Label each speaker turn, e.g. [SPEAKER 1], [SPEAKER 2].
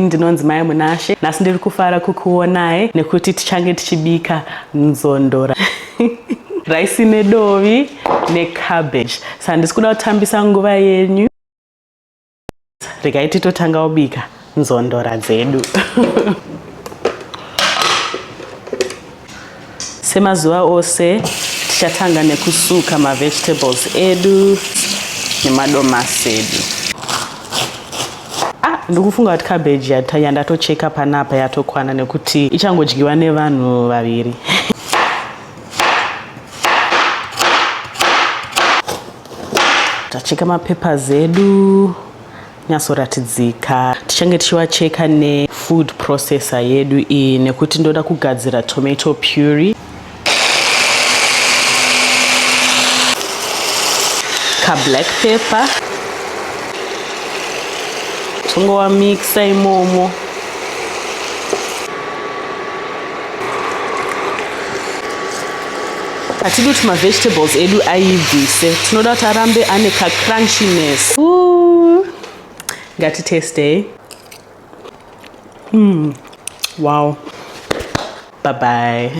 [SPEAKER 1] Ndinonzi Mai Munashe. Nhasi ndiri kufara kukuonai nekuti tichange tichibika nzondora. Raisi nedovi necabbage. Saka ndisi kuda kutambisa nguva yenyu. Regai titotanga kubika nzondora dzedu. Semazuva ose tichatanga nekusuka mavegetables edu nemadomasi edu. Ah, ndikufunga kuti cabbage yandatocheka panapa yatokwana nekuti ichangodyiwa nevanhu vaviri. Tacheka mapeppers edu nyatsoratidzika. Tichange tichiwacheka nefood processor yedu iyi nekuti ndoda kugadzira tomato puree. Ka black pepper tongowamixa imomo. Hatidi kuti mavegetables edu aibvise, tinoda kuti arambe ane kacrunchiness. Ngatitestei. Wow. Bye bye.